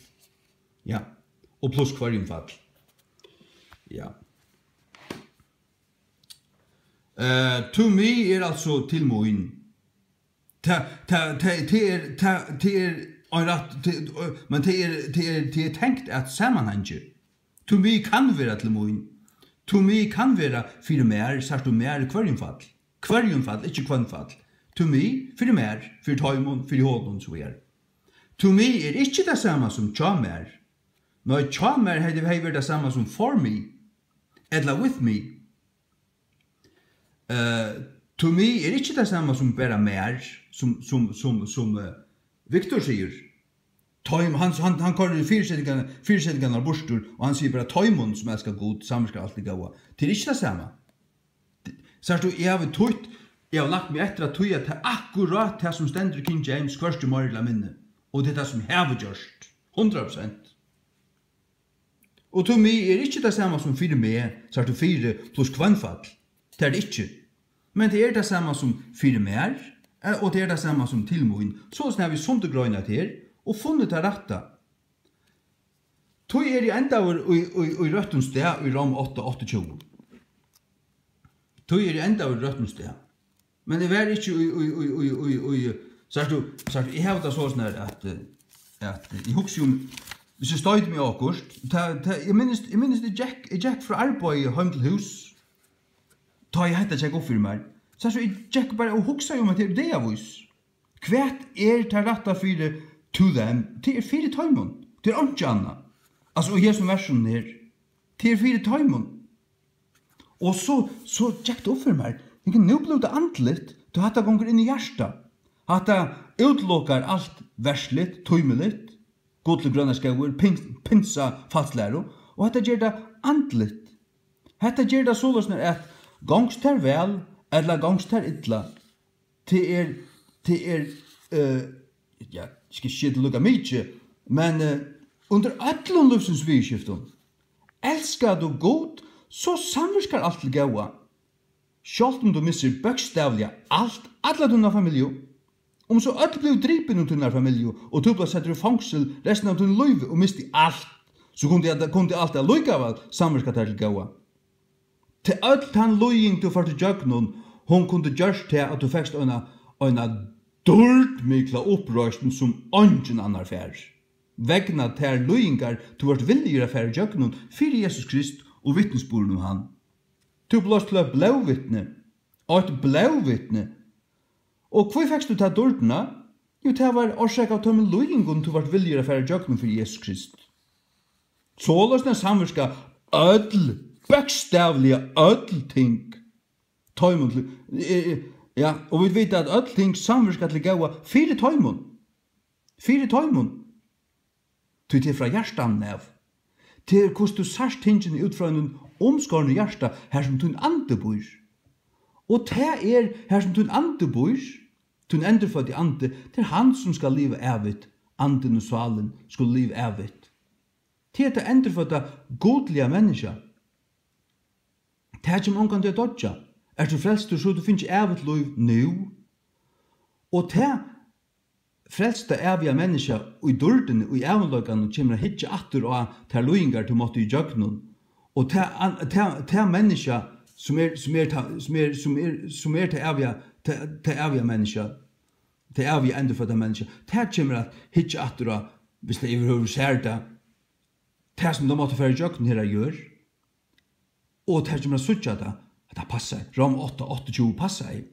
Ja. Og pluss hvørjumfall. Ja. Eh, to me er altso til mín. Tað, tað, tað, tað er, tað, tað er ein rætt, tað, men tað er, tað er, tað er tengt at samanhangi. To me kann vera til mín. To me kann vera fyri mær, sært tú, mær í hvørjumfall. Hvørjumfall, ikki hvønnfall. To me, fyri mær, fyri teimum, fyri honum, so er. To me er ikki tað sama sum hjá mær. Nei, hjá mær hevði, hevði verið tað sama sum for me, ella with me. Eh, to me er ikki tað sama sum bara mær, sum, sum, sum, sum, eh, Victor sigur. Teim-, hann, hann, hann koyrir fyrisetingarnar, fyrisetingarnar burtur, og hann sigur bara, teimum, sum elska Gud, samvirkar alt tað góða. Tað er ikki tað sama. Sært tú, eg havi týtt, eg havi lagt meg eftir at týða tað, akkurát tað, sum stendur í King James, hvørki meira ella minni. Og tað er tað, sum eg havi gjørt. Hundrað prosent. Og to me er ikki tað sama sum fyri meg, sært tú, fyri pluss hvønnfall. Tað er tað ikki. Men tað er tað sama sum fyri mær, eh, og tað er tað sama sum til mín. Soleiðis hava vit sundurgreinað her og funnið tað rætta. Tí eri eg endaður í, í, í røttum stað í Rom átta, áttaogtjúgu. Tí eri eg endaður í røttum stað. Men eg var ikki í, í, í, í, í, í, sært tú, sært tú, eg havi tað soleiðis nær at, eh, at, eh, eg hugsi um, hvis eg stoyti meg á okkurt, tað, tað, eg minnist, eg minnist, eg gekk, eg gekk frá arbeiði heim til hús, tá ið hetta gekk upp fyri mær. Sært tú, eg gekk bara og hugsaði um hetta her dagavís. Hvat er tað rætta fyri to them? Tað er fyri teimum. Tað er einki annað. Altso, í hesum versunum her. Tað er fyri teimum. Og so, so gekk tað upp fyri mær. Eg, nú blívur tað andligt, tí hatta gongur inn í hjartað. Hatta útilokar alt verðsligt, tímiligt, gull og grønar skógir, pins-, pinsa falslæru, og hetta ger tað andligt. Hetta ger tað soleiðis, at gongst tær væl, ella gongst tær illa, tað er, tað er, eh, ja, eg skal ikki siga tað líka mikið, men, eh, undir øllum lívsins viðurskiftum, elskar tú Gud, so samvirkar alt til góða. Sjálvt um tú missir bókstavliga alt, alla tína familju, um so øll blivu dripin úr tínari familju og tú blívst settur í fongsul restina av tínum lívi og misti alt, so kundi, kundi alt allíkavæl samvirka tær til góða. Tí øll tann líðing, tú fórt ígjøgnum, hon kundi gjørt tað, at tú fekst eina, eina dýrdmikla uppreisn, sum eingin annar fær, vegna tær líðingar, tú vart villigur at fara ígjøgnum fyri Jesus Krist og vitnisburðin um hann. Tú bleivst til eitt blóðvitni, eitt blóðvitni. Og hví fekst tú ta dýrdina? Jú, tað var orsakað av teimum líðingum, tú vart villigur at fara ígjøgnum fyri Jesus Krist. Soleiðis samvirka øll, bókstavliga øll ting, teimum til, eh, eh, ja, og vit vita, at øll ting samvirka til góða fyri teimum. Fyri teimum. Tí tað er frá hjartanum av. Tað er, hvussu tú sært tingini út frá einum umskornum hjarta, har sum tín andi býr. Og tað er, har sum tín andi býr, tín endurføddi andi, tað er hann, sum skal liva ævigt, andin og sálin skulu liva ævigt. Tað er tað endurfødda, gudliga menniskja. Tað kemur ongantíð at doyggja. Ert tú frelstur, so hevur tú fingið ævigt lív nú. Og tað frelsta, æviga menniskja í dýrdini, í ævinleikanum, kemur at hyggja aftur á tær líðingar, tú mátti ígjøgnum. Og tað an-, tað, tað menniskja, sum er, sum er ta-, sum er, sum er, sum er tað æviga, tað, tað æviga menniskja, tað æviga endurfødda menniskja, tað kemur at hyggja aftur á Viss tað yvirhøvur sær tað, tað sum tað mátti fara ígjøgnum her á jørð, og tað kemur at síggja tað, at tað passar. Rom átta, áttaogtjúgu passaði.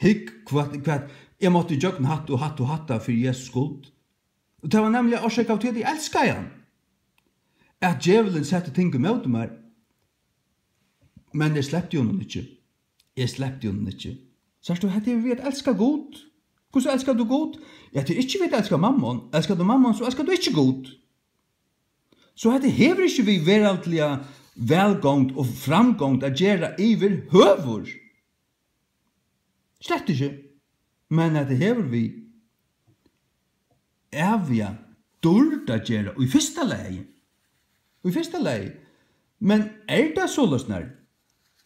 Hygg, hvat, hvat, eg mátti ígjøgnum hatta og hatta og hatta fyri Jesus skuld. Og tað var nemliga orsakað av tí, at eg elskaði hann. At djevulin setti ting ímóti mær, men eg slepti honum ikki. Eg slepti honum ikki. Sært tú, hetta er við at elska Gud. Hvussu elskar tú Gud? Ja, tað er ikki við at elska mammon. Elskar tú mammon, so elskar tú ikki Gud. So hetta hevur ikki við veraldliga vælgongd og framgongd at gera yvirhøvur. Slett ikki. Men hetta hevur við æviga dýrd at gera í fyrsta lagi. Í fyrsta lagi. Men er tað soleiðis, nær,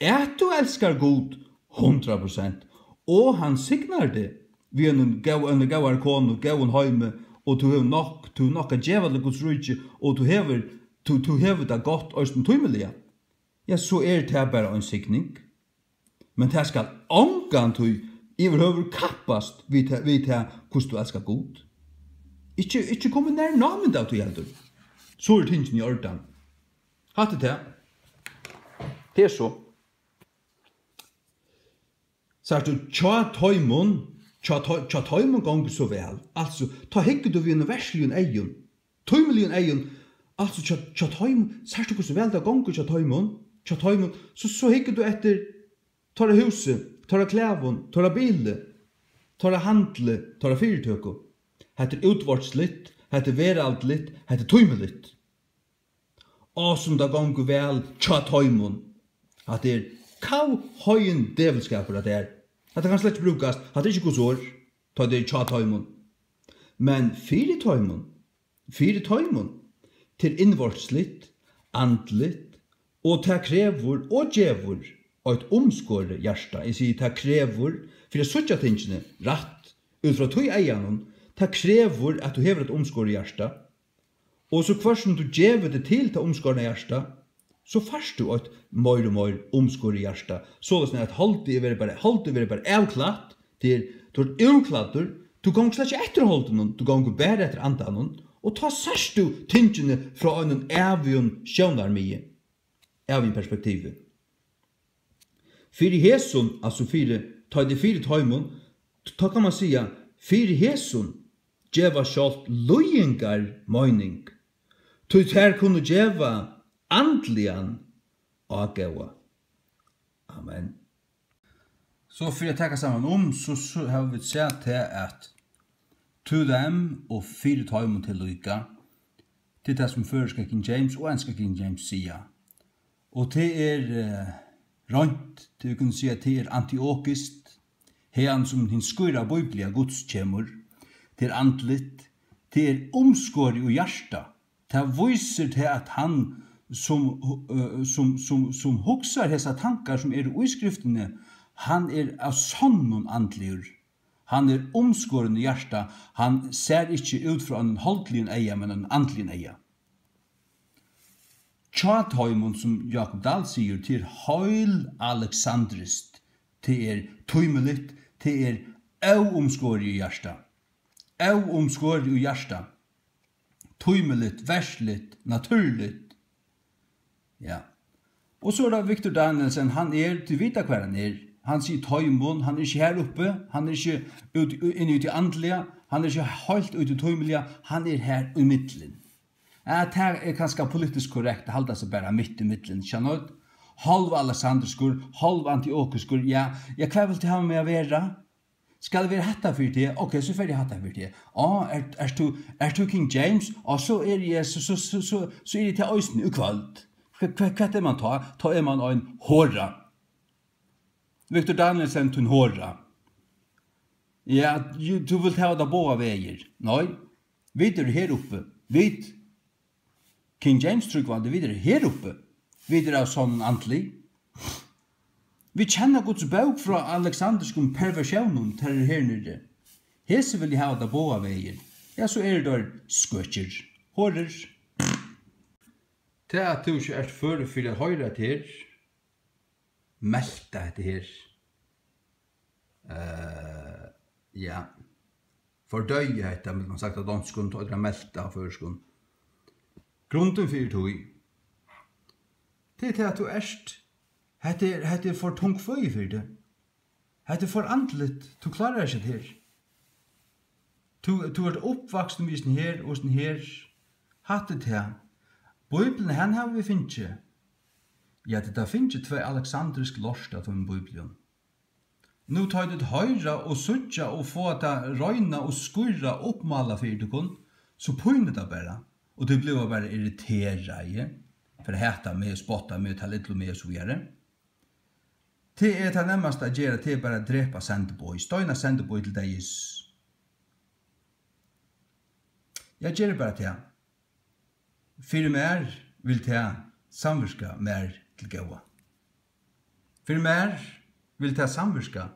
at tú elskar Gud hundrað prosent, og hann signar teg við einum góð-, eini góðari konu, góðum heimi, og tú hevur nokk, tú hevur nokk at geva til Guds ríki, og tú hevur, tú, tú hevur tað gott eisini tímiliga, ja, so er tað bara ein signing. Men tað skal ongantíð yvirhøvur kappast við tað, við tað, hvussu tú elskar Gud. Ikki, ikki koma í nær námund av tí heldur. So eru tingini í ordan. Hatta er tað. Tað er so. Sært tú, hjá teimum, hjá tei-, hjá teimum gongur so væl. Altso, tá hyggur tú við einum verdsligum eygum, tímiligum eygum, altso, hjá, hjá teimum, sært tú, hvussu væl tað gongur hjá teimum, hjá teimum, so, so hyggur tú eftir teirra húsi, teirra klæðum, teirra bili, teirra handli, teirra fyritøku. Hetta er útvortsligt, hetta er veraldligt, hetta er tímiligt. Á, sum tað gongur væl hjá teimum. Hatta er kavhoyin djevulskapur, hatta er. Hatta kann slett ikki brúkast. Hatta er ikki Guds orð, tá tað er hjá teimum. Men fyri teimum, fyri teimum, tað er innvortsligt, andligt, og tað krevur og gevur eitt umskorið hjarta. Eg sigi, tað krevur, fyri at síggja tingini rætt, út frá tí eyganum, tað krevur, at tú hevur eitt umskorið hjarta. Og so hvørt sum tú gevur teg til tað umskorna hjarta, so fært tú eitt meir og meir umskorið hjarta. Soleiðis at holdið er verið bara, holdið verður bara avklætt, tað er, tú ert úrklæddur, tú gongur slett ikki eftir holdinum, tú gongur bara eftir andanum, og tá sært tú tingini frá einum ævigum sjónarmiði, ævigum perspektivi. Fyri hesum, altso fyri, tá tað er fyri teimum, tá kann man siga, fyri hesum geva sjálvt líðingar meining, tí tær kunnu geva andligan ágóða. Amen. So fyri at taka saman um, so, so hava vit sæð tað, at to them og fyri teimum til líka, tað er tað, sum føroyska King James og enska King James siga. Og tað er, eh, reint, tað vit kunnu siga, tað er antiokiskt, haðan sum hin skýra bíbliga Guds kemur, tað er andligt, tað er umskorið í hjarta. Tað vísir tað, at hann, sum, eh, sum, sum, sum hugsar hesar tankar, sum eru í Skriftini, hann er av sonnum andligur. Hann er umskorin í hjarta, hann sær ikki út frá einum holdligum eyga, men einum andligum eyga. Hjá teimum, sum Jákup Dahl sigur, tað er heil aleksandriskt, tað er tímiligt, tað er óumskorið í hjarta. Óumskorið í hjarta. Tímiligt, versligt, natúrligt. Ja. Og so er tað Victor Danielsen, hann er, tit vita, hvar hann er. Hann sigur teimum, hann er ikki her uppi, hann er ikki út, inni í tí andliga, hann er ikki heilt út í tímiliga, hann er her í millum. Ja, tað er kanska politiskt korrekt at halda seg bara mitt í millum, skjønner du? Hálv alexandriskur, hálv antiokiskur, ja, ja, hvar vilt tú hava meg at vera? Skal eg vera hatta fyri teg? Ok, so fari eg hatta fyri teg. Á, ert, ert tú, ert tú King James? Á, so eri eg, so, so, so, so, so eri eg tað eisini í kvøld. Hvat, hvat, hvat er man tá? Tá er man ein hora. Victor Danielsen, tín hora. Ja, jú, tú vilt hava tað báðar vegir. Nei, vit eru her uppi. Vit, King James trúgvandi, vit eru her uppi. Vit eru av sonnum andlig. Vit kenna Guds bók frá aleksandriskum perversjónum, tær eru her niðri. Hesi vilja hava tað báðar vegir. Ja, so eru teir skøkir, horur. Tað, at tú ikki ert førur fyri at hoyra hetta her, melta hetta her. Eh, ja. Fordøye hetta, vil man sagt á donskum, tá er tað melta á føroyskum. Grundin fyri tí, tað er tað, at tú ert, hetta er, hetta er for tung føði fyri teg. Hetta er for andligt, tú klárar ikki hetta her. Tú, tú ert uppvaksin við hesum her og hesum her. Hatta er tað. Bíbliuna, hana hava vit fingið. Ja, tit hava fingið tvey aleksandrisk lort av teimum bíblium. Nú tá tit hoyra og síggja og fáa tað reina og skýra uppmálað fyri tykkum, so pínir tað bara, og tit blíva bara irriteraði, fyri at hata meg, spotta meg, tala illa um meg og so víðari. Tað er tað nærmasta at gera, tað er bara at drepa sendiboð, steina sendiboð til deyðis. Ja, ger bara tað. Fyri mær vil tað samvirka mær til góða. Fyri mær vil tað samvirka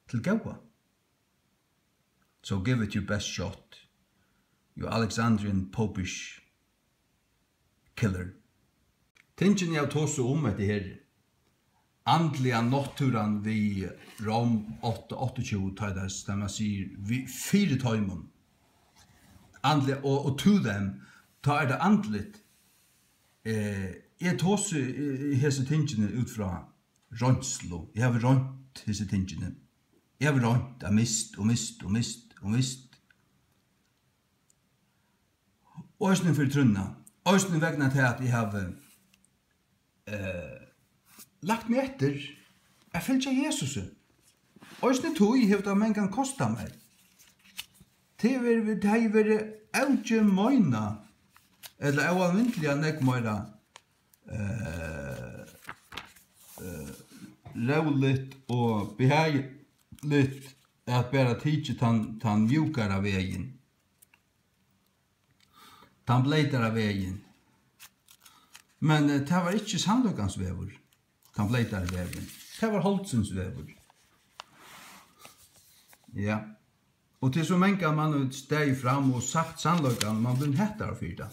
til góða. So give it your best shot, you Alexandrian popish killer. Tingini eg tosi um hetta her andliga náttúran við Róm átta áttaogtjúgu, tá tað, tá man sigur við, fyri teimum. Andliga, og, og to them, tá er tað andligt. Eh, eg tosi, eh, hesi tingini út frá roynslu. Eg havi roynt hesi tingini. Eg havi roynt at mist og mist og mist og mist. Og eisini fyri trúnna. Eisini vegna tað at eg havi, eh, lagt meg eftir at fylgja Jesusi. Eisini tí hevur tað mangan kostað mær. Tað hevur verið, tað hevur verið ógemeina, ella óalmindiliga nógv meira, eh, eh, róligt og behagligt at bara tikið tann, tann mjúkara vegin. Tann bleytara vegin. Men, eh, tað var ikki sannleikans vegur, tann bleytari vegurin. Tað var holdsins vegur. Ja. Og til so mangan man hevur staðið fram og sagt sannleikan, man blivin hataður fyri tað,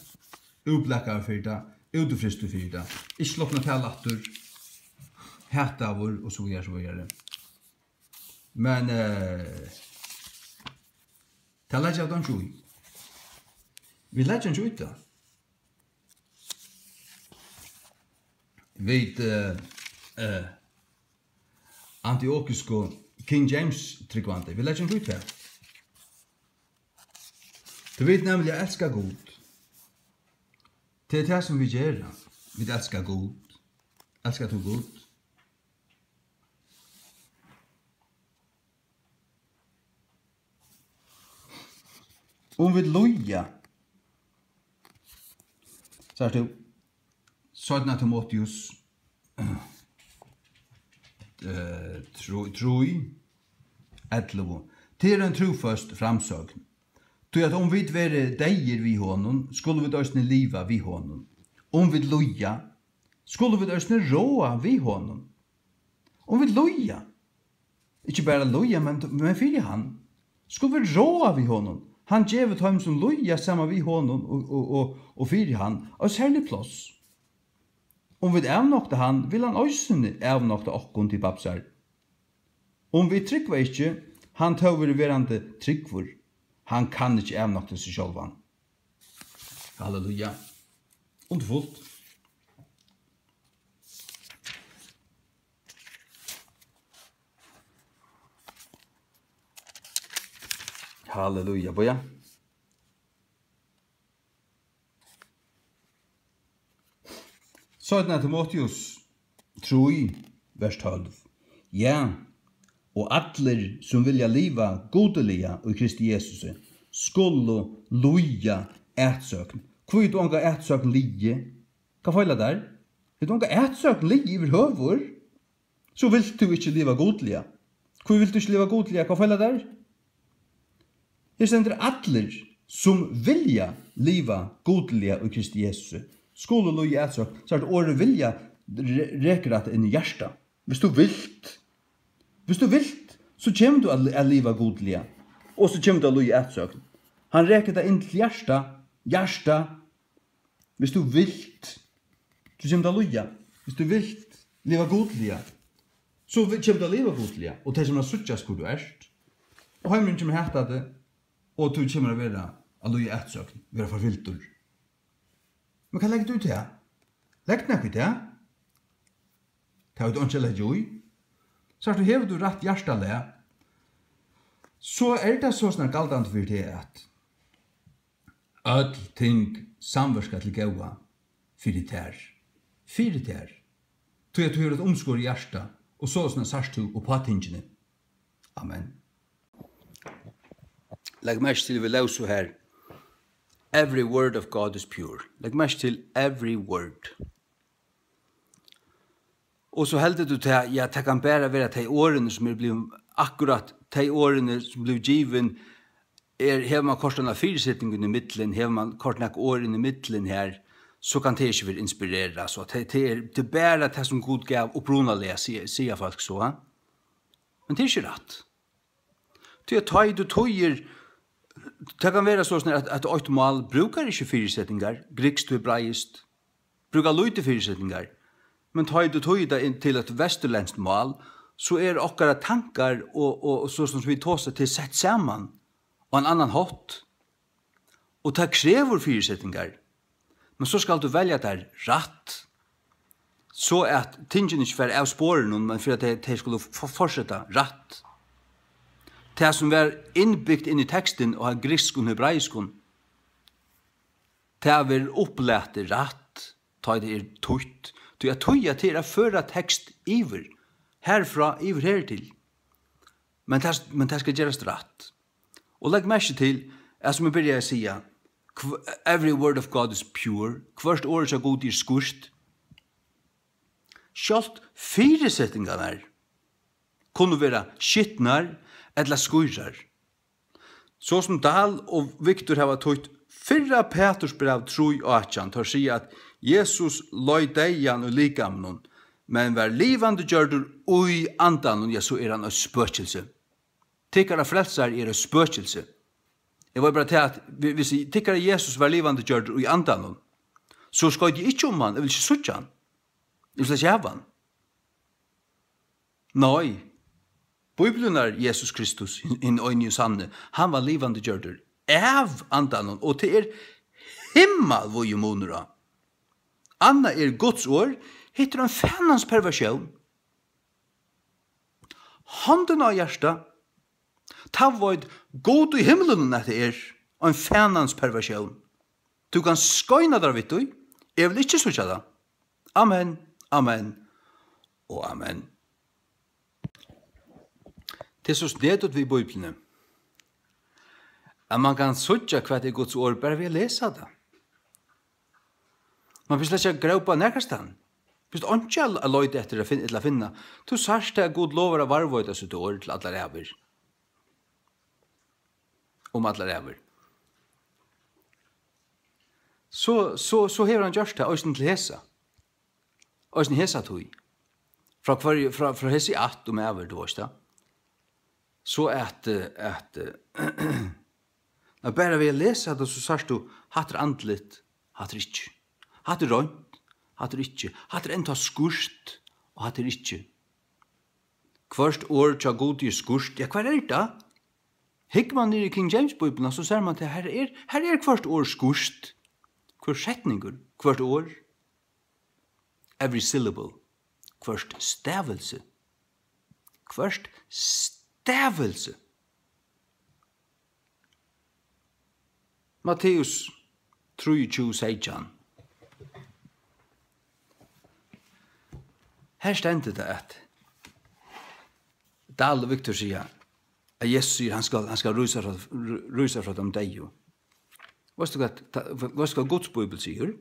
útblakaður fyri tað, útfrystur fyri tað, ikki sloppin at tala aftur, hataður og so víðari, so víðari. Men, eh, tað leggja vit einki í. Vit leggja einki í tað. Vit, eh, eh, antiokisku King James trúgvandi, vit leggja einki í tað. Tú vit nemliga elska Gud. Tað er tað sum vit gera. Vit elska Gud. Elskar tú Gud? Um vit líða, sært tú, seinna Timoteus, eh, trý, trý, ellivu. Tað er ein trúføst framsøgn. Tí at um vit verða deyðir við honum, skulu vit eisini liva við honum. Um vit líða, skulu vit eisini ráða við honum. Um vit líða, ikki bara líða, men, men fyri hann, skulu vit ráða við honum. Hann gevur teimum, sum líða saman við honum og, og, og, og fyri hann, eitt serligt pláss. Um vit avnokta hann, vil hann eisini avnokta okkum til babsar. Um vit trúgva ikki, hann tó verður verandi trúgvur. Hann kann ikki avnokta seg sjálvan. Halleluja. Undurfult. Halleluja. Bíða. Seinna Timoteus trý, vers tólv. Ja, og allir, sum vilja liva gudiliga í Kristi Jesusi, skulu lýða atsókn. Hví tú onga atsókn liði? Hvat feilar tær? Hevur tú onga atsókn liðið yvirhøvur? So vilt tú ikki liva gudliga. Hví vilt tú ikki liva gudliga? Hvat feilar tær? Her stendur: allir, sum vilja liva gudliga í Kristi Jesusi, skulu lýða atsókn. So er orðið vilja re-, rekur hatta inn í hjartað. Viss tú vilt, viss tú vilt, so kemur tú at, at liva gudliga, og so kemur tú at lýða atsókn. Hann rekur tað inn til hjartað, hjartað. Viss tú vilt, so kemur tú at lýða. Viss tú vilt liva gudliga, so vi-, kemur tú at liva gudliga. Og tey, sum at síggjast, hvør tú ert. Og heimurin kemur at hata teg. Og tú kemur at vera, at líða atsókn, vera forfylgdur. Men hvat leggur tú í tað? Leggur tú nakað í tað? Tað er einki at leggja í. Sært tú, hevur tú rætt hjartalag, so er tað soleiðis galdandi fyri teg, at øll ting samvirka til góða fyri tær. Fyri tær. Tí at tú hevur eitt umskorið hjarta, og soleiðis sært tú upp á tingini. Amen. Legg merki til, vit lósu her: "Every word of God is pure." Legg merki til: "Every word." Og so heldur tú tað, ja, tað kann bara vera tey orðini, sum eru blivin, akkurát tey orðini, sum blivu givin, er, hevur mann koyrt eina fyriseting inn í millum, hevur mann koyrt nakað orð inn í millum her, so kann tað ikki vera inspirerað, so tað, tað er, tað er bara tað, sum Gud gav upprunaliga, siga, siga fólk so, ha? Men tað er ikki rætt. Tí at tá ið tú týðir, tað kann vera soleiðis, at, at eitt mál brúkar ikki fyrisetingar, grikskt, hebraiskt, brúkar lítið fyrisetingar, men tá ið tú týðir tað inn til eitt vesturlendskt mál, so er okkara tankar og, og, og so sum vit tosa til sett saman á ein annan hátt. Og tað krevur fyrisetingar. Men so skalt tú velja tær rætt, so at tingini ikki fara av sporinum, men fyri at tey, tey skulu f-, fortseta rætt. Tað, sum var innbygt inn í tekstin á grikskum og hebraiskum, tað verður upplatið rætt, tá ið tað er týtt. Tí at týða, tað er at føra tekst yvir, herfrá yvir her til. Men tað, men tað skal gerast rætt. Og legg merki til, at sum eg byrjaði at siga, hv-, "Every word of God is pure." Hvørt orð hjá Gudi er skýrt. Sjálvt fyrisetingarnar kunnu vera skitnar ella skýrar. So sum Dahl og Victor hava týtt fyrra Pætursbræv trý átjan, teir siga, at Jesus leið deyðan í likaminum, men var livandi gjørdur í andanum, ja, so er hann eitt spøkilsi. Tykkara frelsari er eitt spøkilsi. Eg veit bara tað, at vi-, hvis tykkara Jesus var livandi gjørdur í andanum, so skoyt eg ikki um hann, eg vil ikki síggja hann. Eg vil ikki hava hann. Nei. Bíbliunnar Jesus Kristus, hin, hin eini og sanni, hann var livandi gjørdur av andanum, og tað er himmalvíður munur á. Annað er Guds orð, hitt er ein fanans perversjón. Hondina á hjartað, tá veit Gud í himlunum, at tað er ein fanans perversjón. Tú kanst skeina tær við tí, eg vil ikki síggja tað. Amen, amen og amen. Tað er so snedigt við Bíbliuni, at mann kann síggja, hvat er Guds orð, bara við at lesa tað. Mann fer slett ikki at grópa nakrastaðni. Fyrst einki at, at leita eftir at finna, ella finna. Tú sært tað, at Gud lovar at varðveita sítt orð til allar ævir. Um allar ævir. So, so, so hevur hann gjørt tað eisini til hesa. Eisini hesa tíð. Frá hvørji, frá, frá hesi ætt um ævir, tú veist tað. So at, eh, at, eh, at bara við at lesa tað, so sært tú, hatta er andligt, hatta er ikki. Hatta er reint, hatta er ikki. Hatta er enntá skýrt, og hatta er ikki. Hvørt orð hjá Gudi er skýrt. Ja, hvar er tað? Hyggur mann niður í King James Bíbliuna, so sær mann, at her er, her er hvørt orð skýrt. Hvør setningur, hvørt orð. Every syllable. Hvørt stavilsi. Hvørt stavilsi. Matteus trýogtjúgu seytjan. Her stendur tað, at Dahl og Victor siga, at Jesus sigur, hann skal, hann skal rísa frá, rísa frá teimum deyðu. Veitst tú hvat, ta-, veitst tú hvat Guds Bíbel sigur?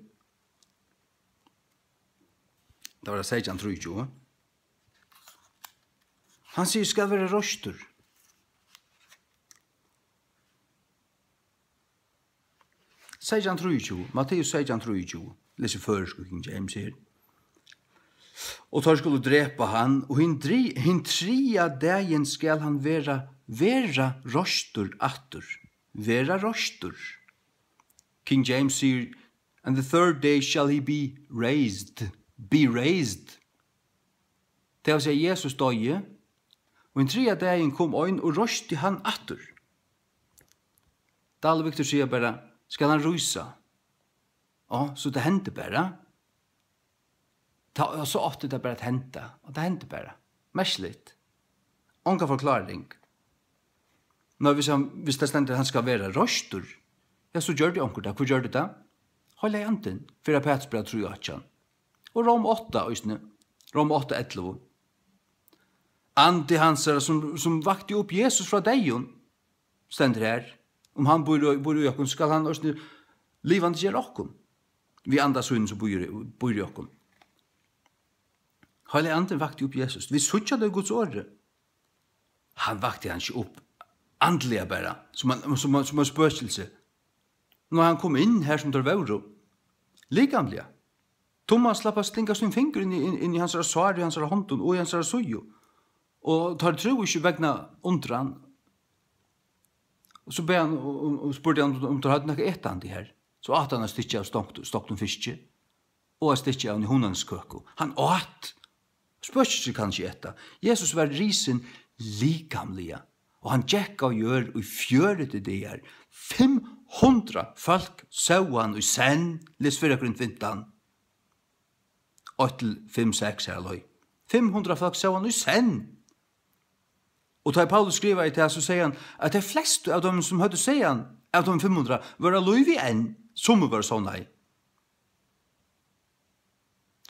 Tað var tað seytjan trýogtjúgu. Hann sigur, skal vera reistur. Seytjan trýogtjúgu, Matteus seytjan trýogtjúgu, lesi føroysku King James her. Og teir skulu drepa hann, og hin dri-, hin triðja dagin skal hann vera, vera reistur aftur. Vera reistur. King James sigur, "And the third day shall he be raised." Be raised. Tað vil siga, Jesus doyði, og hin triðja dagin kom ein og reisti hann aftur. Dahl og Victor siga bara: "Skal hann rísa?" Á, so tað hendi bara. Tá, og so átti tað bara at henda, og tað hendi bara. Merkiligt. Onga forkláring. Nei, hvis hann, hvis tað stendur, hann skal vera reistur, ja, so gjørdi onkur tað. Hvør gjørdi tað? Heilagi Andin, fyrra Pætursbræv trý átjan. Og Rom átta, eisini. Rom átta ellivu. Andi hansara, sum, sum vakti upp Jesus frá deyðum, stendur her. Um hann býr í, býr í okkum, skal hann eisini livandi gera okkum. Við anda sínum, sum býr, býr í okkum. Heilagi Andin vakti upp Jesus. Vit síggja tað í Guds orði. Hann vakti hann ikki upp andliga bara, sum ein, sum ein, sum ein spøkilsi. Nei, hann kom inn har sum teir vóru, likamliga. Tummas slapp at stinga sín fingur inn í, inn, inn í hansara sár, í hansara hondum og í hansara síðu. Og teir trúðu ikki vegna undran. Og so bað hann og, og, og spurdi hann, um teir høvdu nakað etandi her. So át hann eitt stykki av stonkt-, stoktum fiski og eitt stykki av hunangskøku. Hann át. Spøkilsi kann ikki eta. Jesus var risin likamliga, og hann gekk á jørð í fjøruti dagar. Fimm hundrað fólk sóu hann í senn, les Fyrra Korint fimtan, eitt til fimm, seks, har leið. Fimm hundrað fólk sóu hann í senn. Og tá Paulus skrivaði tað, so segði hann, at tey flestu av teimum, sum høvdu sæð hann, av teimum fimm hundrað, vóru á lívi enn, summi vóru sovnaði.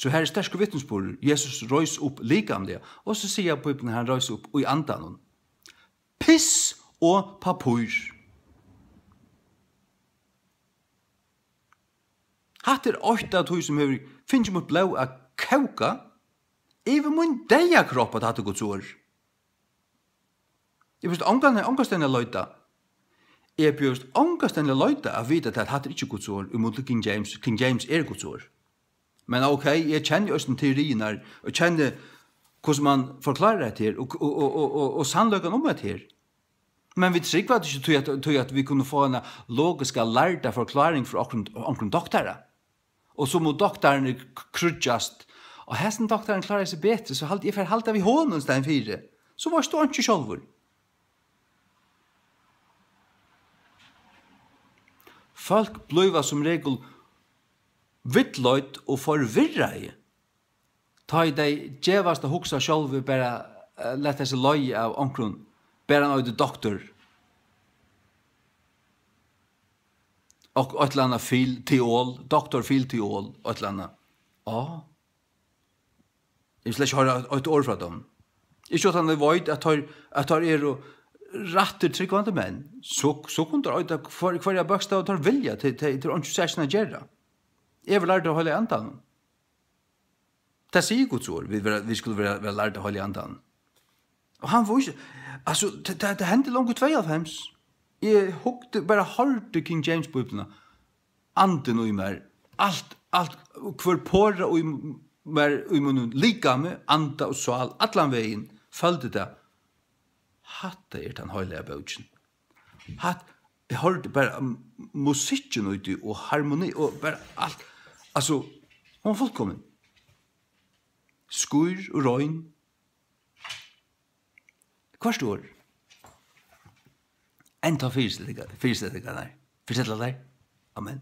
So her er sterkur vitnisburður. Jesus reis upp likamliga, og so sigur Bíblian, hann reis upp í andanum. Piss og pappír. Hatta er eitt av tí, sum hevur fingið mítt blóð at kóka yvir mín deyða kropp, at hatta er Guds orð. Eg bjóðist ongan, ongastaðni at leita. Eg bjóðist ongastaðni at leita at vita, at hatta er ikki Guds orð, í mun til King James. King James er Guds orð. Men ok, eg kenni eisini teoriirnar, og kenni hvussu man forklárar hetta her, og, og, og, og, og, og sannleikan um hetta her. Men vit trúgva tað ikki, tí at, tí at vit kunnu fáa eina logiska, lærda forkláring frá onkrum, onkrum doktara. Og so mugu doktararnir k-, krúggjast. Og hesin doktarin klárar seg betri, so haldi, eg fari halda við honum í staðin fyri. So veitst tú einki sjálvur. Fólk blíva sum regul villleidd og forvirraði, tá ið tey gevast at hugsa sjálv, bara, eh, lata seg leiða av onkrum, bara hann eitur doktor. Og eitt ella annað Phil Theol, doktor Phil Theol, eitt ella annað. Á. Eg vil slett ikki hoyra eitt, eitt orð frá teimum. Ikki at hann veit, at teir, at teir eru rættir trúgvandi menn. So, so kunnu teir eita hvør, hvørja bókstav teir vilja, til, til, til einki serstakt at gera. Eg vil læra tað av Heilaga Andanum. Tað sigur Guds orð, vit vera, vit skulu vera, vera lærd av Heilaga Andanum. Og hann vísir, altso, tað, tað, tað hendi longu í tveyoghálvfems. Eg hugdi, bara hoyrdi King James Bíbliuna. Andin í mær, alt, alt, hvør pora í m-, mær, í mínum likami, anda og sál, allan vegin, føldi tað. Hatta er tann heilaga bókin. Hatt, eg hoyrdi bara m-, musikkin úti og harmoni og bara alt. Altso, hon var fullkomin. Skýr og rein. Hvørt orð. Enntá fyrisetingar, fyrisetingarnar. Fyrisetingarnar. Amen.